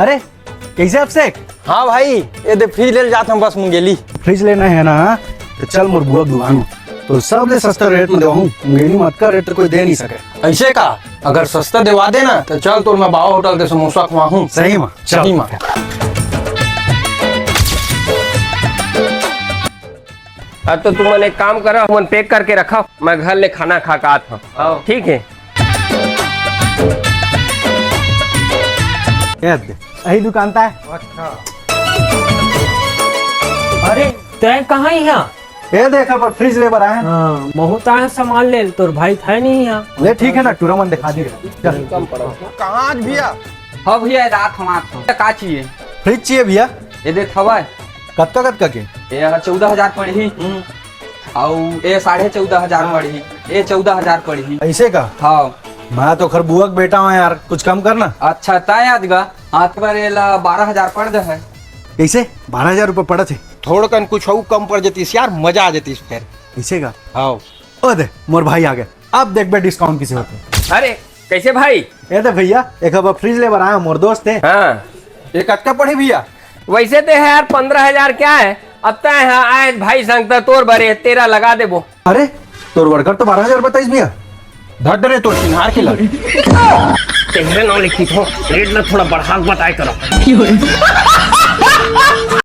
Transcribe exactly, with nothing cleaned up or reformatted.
अरे, कइसे अभिषेक? हाँ भाई, ये दे फ्रिज ले जात हँव बस मुंगेली। फ्रिज लेना हे ना, त चल मोर बुआ के दुकान म। तोर सबले सस्ता रेट म देवाहूँ, मुंगेली म अतका रेट त कोई दे नइ सकय। अइसे का? अगर सस्ता देवा दे ना, त चल तोर मैं बाबा होटल के समोसा खवाहूँ। सही म, चल। सही म। अब तो तुमन एक काम करा, तुमन पैक करके रखा, मैं घर ले खाना खा के आत हँव। हाँ। ठीक हे। ये दे, यही दुकान त हे। अच्छा। अरे, तैं कहाँ इहाँ? ये देख, अब फ्रिज ले बर आए हँव। हाँ, महूँ त आए हँव सामान ले, तोर भाई त हे नइ इहाँ। ले, ठीक हे ना, टूरा मन देखा दे। चल। कहाँ आज भैया? हाँ भैया, ये रात हम आत हँव। का चाहिए? फ्रिज चाहिए भैया। ये दे हवय। कतका, कतका के? ये ह चौदह हजार पड़ही। हम्म। अउ ये साढ़े चौदह हजार पड़ही। ये चौदह हजार पड़ही। अइसे का? हाँ। मैं तो खर बुआ के बेटा हँव यार, कुछ कम कर ना। अच्छा, तैं आज गा, आज बर एला बारह हजार पड़ दे हे। कइसे? बारह हजार रुपया पड़त हे? थोड़कन कुछ अउ कम पड़ जतिस यार, मजा आ जतिस फेर। अइसे का? हाँ। ओ दे, मोर भाई आ गे। अब देखबे discount कइसे होथे। अरे, कइसे भाई? ये दे भैया, एक अब फ्रिज ले बर आए हँव, मोर दोस्त हे। हाँ। ये कतका पड़ही भैया? वइसे ते हे यार, पन्द्रह हजार के हे, अब तैं इहाँ आए भाई संग त तोर बर ये तेरह लगा देबो। अरे, तोर वर्कर तो बारह हजार बताइस भैया। धर दे रे तोर चिन्हार के लग। तेरे नाम लिखी थो, रेट ला थोड़ा बढ़ा के बताए करो।